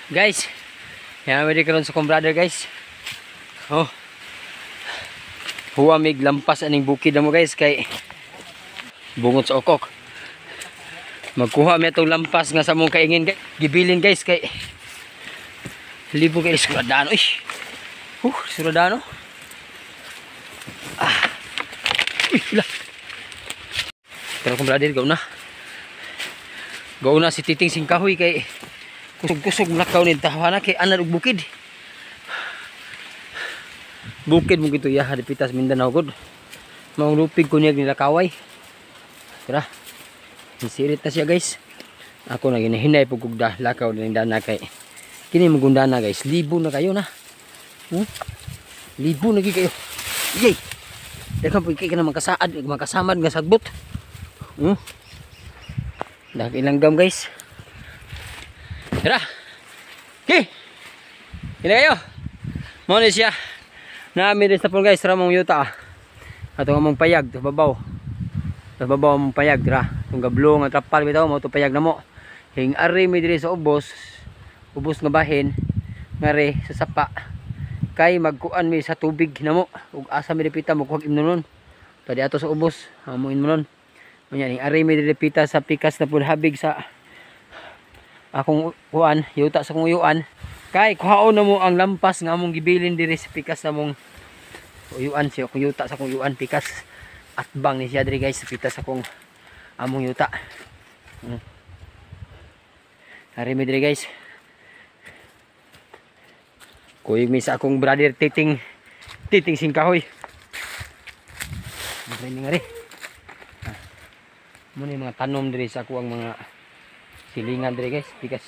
Guys, yan mi karon sa kong brother, guys. Oh. Huwa mig lampas aning bukid mo, guys, kay bungot sa okok. Magkuha mi atong lampas nga sa mong kaingin, guys. Gibilin, guys, kay libo kay suradano eh. Suradano. Ah. Uy, wala. Pero kong brother, gaw na. Gaw na si Titing Singkahoy kay kusog-kusog mulakaw ni tawana kay anad og bukid. Bukid mo gito ya dipitas Mindanao gud. Maong lupig ko niya nilakaway. Tara. Nisirit na siya, guys. Ako na ginahinay pug kog lakaw din dana kay kini mong gundana, guys. Libo na kayo na. Libo na gyud kayo. Yay. Daghan pud kay ka na makasaad, makasamad nga sagbot. Dahil ilanggam, guys. Tara. Okay. Kini kayo. Mo ni siya. Naami din sa pun, guys, ramong yuta. Ato nga mong payag, to babaw. To babaw mong payag dira. Tung gablo nga trapal bitaw mo to payag namo. Hing ari mi diri sa ubos, ubos nga bahin ngari sa sapa. Kay magkuan mi sa tubig namo ug asa mi dipita mo kuhag imnonon. Padi ato sa ubos, amo imnonon. Unya ning ari mi diri pita sa pikas na pud habig sa akong kuan, yuta sa akong uyuan. Kay kuhaon na mo ang lampas nga among gibilin diri sa pikas sa among uyuan, siya akong yuta sa akong uyuan pikas. Atbang ni siya diri, guys, sa pitas sa akong among yuta. Ari mi diri, guys. Kuyog mi sa akong brother Titing Titing Singkahoy. Diri ni ngari. Mo ni mga tanom diri sa ako ang mga silingan diri, guys, pikas.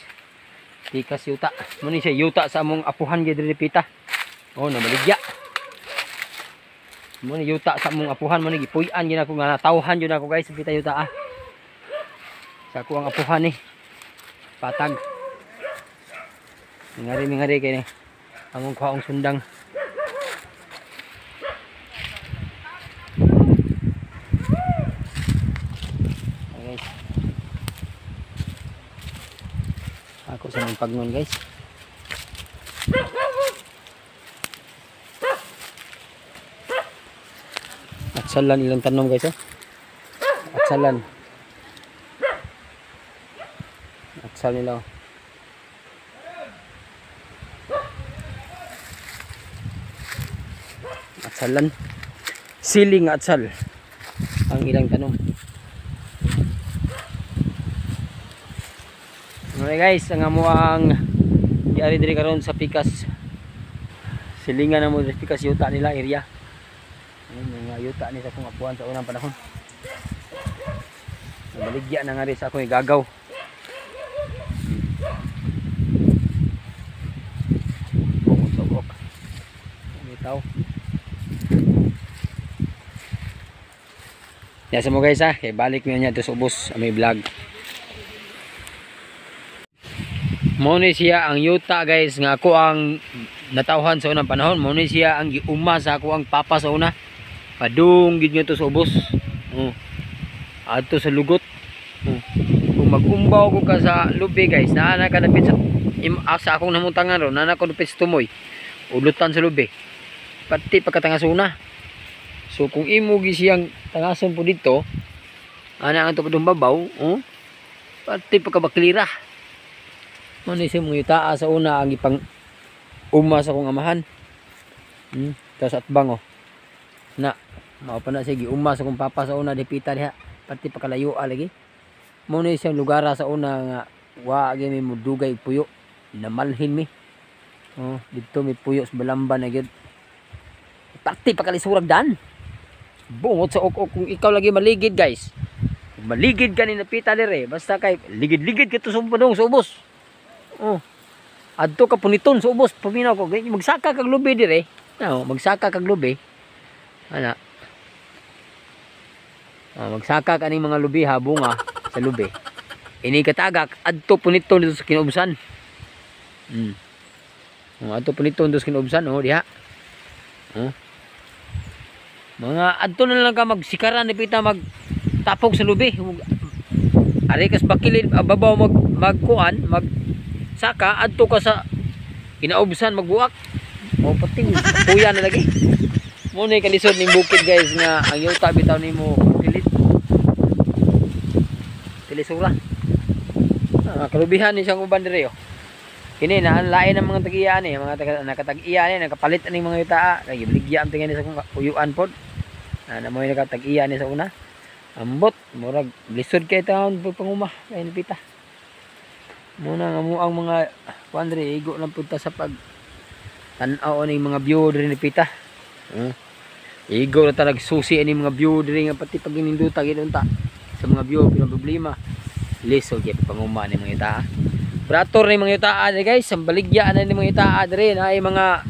Pikas yuta. Mo ni siya yuta sa among apuhan gyud diri pita. Oh, namaligya. Mo ni yuta sa among apuhan, mo ni gipuy-an gyud ako nga natawhan gyud ako, guys, sa pita yuta ah. Sa ako ang apuhan ni. Patag. Mingari mingari kay ni. Among kuhaong sundang. Okay, guys. Ako sa mong pagnon, guys. Atsalan ilang tanom, guys, oh. Atsalan. Atsal nila, oh. Atsalan. Siling atsal ang ilang tanom. Okay, guys, ang amo ang giari diri karon sa pikas. Silingan na mo diri pikas yuta nila area. Ayun, mga yuta ni sa akong apuhan sa unang panahon. Nabaligya na nga rin sa akong igagaw. Bungod sa ukok. Bitaw. Yasa mo, guys, ha. Kay balik mi niya to sa ubos amay vlog. Mo ni siya ang yuta, guys, nga ako ang natawhan sa unang panahon. Mo ni siya ang giuma sa ako ang papa sa una. Padung gid to sa ubos. Oh. Adto sa lugot. Oh. Kung magumbaw ko ka sa lubi, guys, naa na ka dapit sa sa akong namutangan ron, naa na ko dapit sa tumoy. Ulutan sa lubi. Pati pagkatangasuna. So kung imo gi siyang tangason po dito, ana ang to padung babaw, oh. Pati pagkabaklira. Mo ni siya mga yuta sa una ang ipang uma sa akong amahan. Tas atbang, oh. Na, mao pa na siya giuma sa akong papa sa una dipita diha, pati pakalayo lagi. Mo ni siyang lugar sa una nga wa gyud mi mudugay puyo, namalhin mi. Oh, didto mi puyo sa Balamban na gyud. Pati pakalisurag dan. Bungot sa ok kung ikaw lagi maligid, guys. Maligid ka ni napita dire, basta kay ligid-ligid ka to sa padung sa ubos. Oh. Adto ka puniton sa ubos, paminaw ko, magsaka kag lubi dire. No, magsaka kag lubi. Ana. Oh, magsaka ka ning mga lubi ha, bunga sa lubi. Ini katagak adto puniton dito sa kinaubsan. Oh, adto puniton dito sa kinaubsan, oh, diha. Oh. Mga adto na lang ka magsikaran ni pita magtapok sa lubi. Ari kas bakilid babaw magkuan, mag Saka adto ka sa kinaubsan magbuak. O pating kuya na lagi. Mo ni kalisod ning bukid guys nga ang yuta bitaw nimo pilit. Pilisura. Kalubihan ni siyang uban diri oh. Kini na lain ng mga tag-iya ni, mga nakatag-iya ni, nakapalit ani mga yuta. Kay gibaligya ang tingin sa kung uyuan pod. Na mo nakatag-iya ni sa una. Ambot, murag lisod kay taon pagpanguma kay nipita. Muna nga mo ang mga kuan diri igo lang punta sa pag tan-aw ani mga view diri nipita. Igo na talaga susi ani mga view diri nga pati pag gininduta gid unta sa mga view pero problema lisod kay panguma ni mga yuta. Brator ni mga yuta diri guys, ang baligya na ni mga yuta diri na ay mga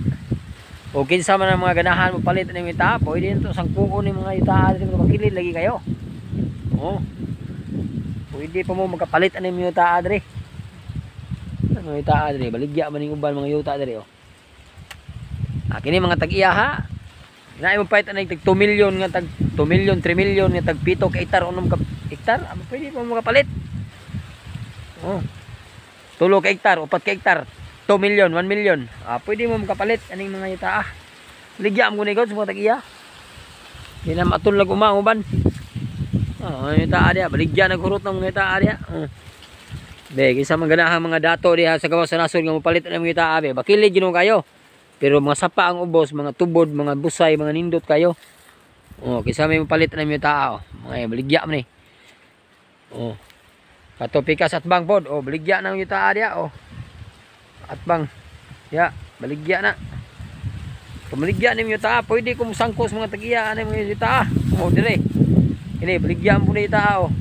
o kinsa man ang mga ganahan mo palit ni mga yuta, pwede nito sangkuon ni mga yuta diri pero makilid lagi kayo. Oh. Pwede pa mo magkapalit ani mga yuta diri. Mga yuta diri baligya man ning uban mga yuta diri oh. Kini mga tag-iya ha. Naay mo palit ani tag 2 million nga tag 2 million, 3 million nga tag 7 ka hektar, 6 ka hektar, pwede pa mo makapalit. Oh. 3 ka hektar, 4 ka hektar, 2 million, 1 million. Pwede mo makapalit aning mga yuta. Ligya mo ni God sa mga tag-iya. Di na matulog uma ang uban. Ang yuta diha, baligya naghurot ng mga yuta diha. Be, kinsa man ganahan mga dato diha sa gawas sa nasod nga mopalit ang mga yuta be, bakilid gyud kayo. Pero mga sapa ang ubos, mga tubod, mga busay, mga nindot kayo. Oh, kinsa may mopalit ang mga yuta oh. Mga baligya man ni. Oh. Kato pikas at bang pod, oh baligya na ang yuta diha oh. At bang. Ya, baligya na. Kung baligya ni yuta, pwede ko musangkos mga tag-iya ani mga yuta. Oh dire. Ini baligya mo ni yuta oh.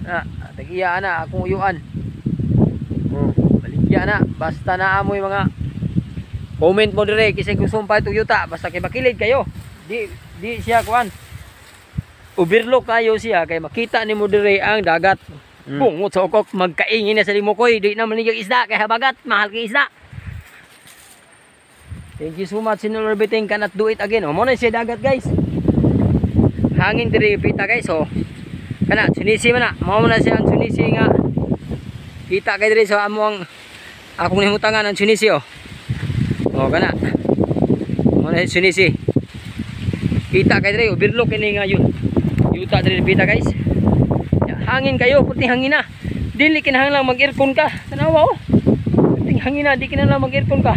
Na, tag-iya na akong uyuan. Oh, baligya na basta na amoy mga comment mo dire kisay gusto mo palit og yuta basta kay makilid kayo. Di siya kuan. Overlook kayo siya kay makita nimo dire ang dagat. Bungot sa ukok magkaingin na sa limukoy, di na manigag isda kay habagat, mahal kay isda. Thank you so much in all everything, cannot do it again. O mo na siya dagat guys. Hangin dire pita guys oh. Kana sunisi man na, mao na siya ang sunisi nga kita kay dire sa amo ang akong nimutangan ang sunisi oh. Oh kana. Mo na sunisi. Kita kay dire overlook kini nga yun. Yuta diri pita guys. Hangin kayo, puting hangin na. Dili kinahanglan mag-aircon ka. Tanawa oh. Puting hangin na, di kinahanglan mag-aircon ka.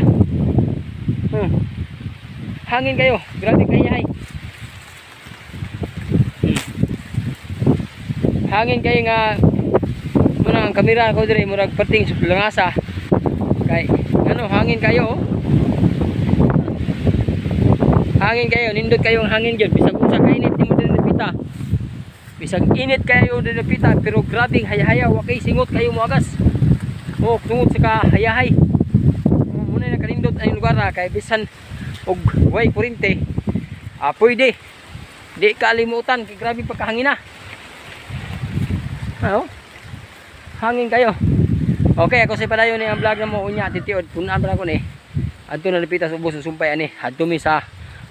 Hangin kayo, grabe kayo ay. Hangin kayo nga muna ang kamera ko diri murag perting langasa. Kay ano, hangin kayo oh. Hangin kayo, nindot kayo ang hangin gyud bisag unsa ka init nimo diri pita. Bisag init kayo diri pita pero grabing hayahaya wa kay singot kayo moagas. Oh, tungod sa kahayahay. Oh, muna na kanindot ang lugar na kay bisan og way kurente. Pwede. Di kalimutan kay grabe pagkahangin na. Ano? Hangin kayo. Okay, ako sa padayon ni ang vlog na mo unya titiod punan pa ko ni. Adto na lipita sa ubos sumpay ani. Adto mi sa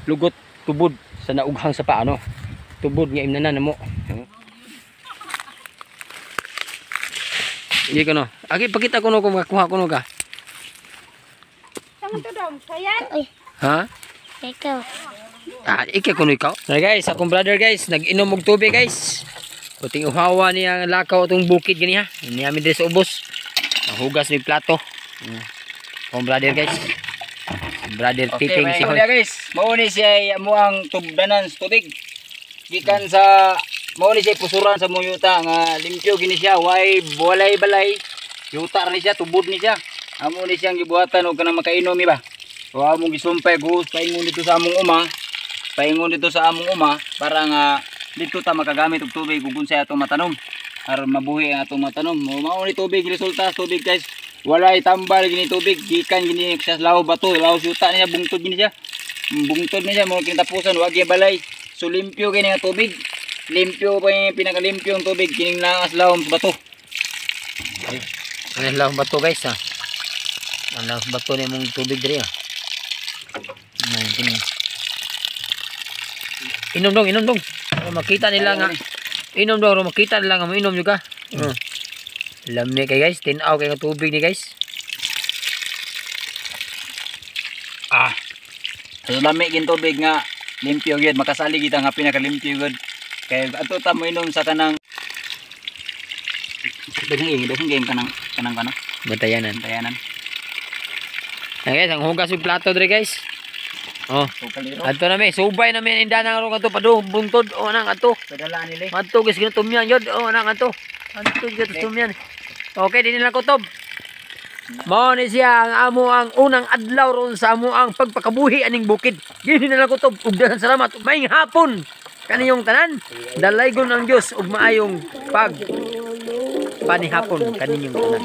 lugot tubod sa naughang sa paano. Tubod nga imnanan namo. Hindi ko no. Agi pakita ko no kung makakuha ko no ka. Sama to dong, sayan. Ha? Ikaw. Ikaw kuno ikaw. Na guys, akong brother guys, nag-inom og tubig guys. Puting uhawa niya ang lakaw atong bukid gani ha. Niya mi diri sa ubos. Nahugas ni plato. Akong brother guys. Brother Okay, Titing si may guys. Mao ni siya amo ang tubdanan sa tubig. Gikan sa mao ni siya pusuran sa mong yuta nga limpyo gini siya, way walay balay. Yuta ra ni siya, tubod ni siya. Amo ni siyang gibuhatan og kanang makainom iba. O among gisumpay guhos paingon dito sa among uma. Paingon dito sa among uma para nga dito ta makagamit og tubig ug unsay atong matanom. Aron mabuhi ang atong matanom. Mao ni tubig resulta tubig guys. Walay tambal gini tubig gikan gini sa law bato, law yuta niya bungtod gini siya. Bungtod niya mo kintapusan wa gyud balay. So limpyo kini nga tubig. Limpyo pa yung pinakalimpyo ang tubig kining naas lawom sa bato. Ang lawom bato guys ha. Ang lawom bato ni mong tubig diri ha. Inom dong, inom dong. Para makita nila nga. Inom dong, para makita nila nga mo inom juga. Lami kay, guys, tinaw kay nga tubig ni, guys. Ah. So lami gin tubig nga limpyo gyud, makasali kita nga pinakalimpyo gyud. Kay ato ta mo inom sa kanang daghang daghang game kanang kanang kanang Batayanan. Tayanan. Nah, guys, ang hugas yung plato dre, guys. Oh, So kaliro. adto na mi, subay na mi inda nang ron ato padung buntod oh nang ato. Padala nila. Adto, guys, ginatumyan yun. Oh, nang ato. Adto ginatumyan. Okay, dinhi lang kutob. Mao ni siya ang amo ang unang adlaw ron sa amo ang pagpakabuhi aning bukid. Dinhi na lang kutob ug daghang salamat. Maayong hapon kaniyong tanan. Dalaygon ang Dios ug maayong pag panihapon kaninyong tanan.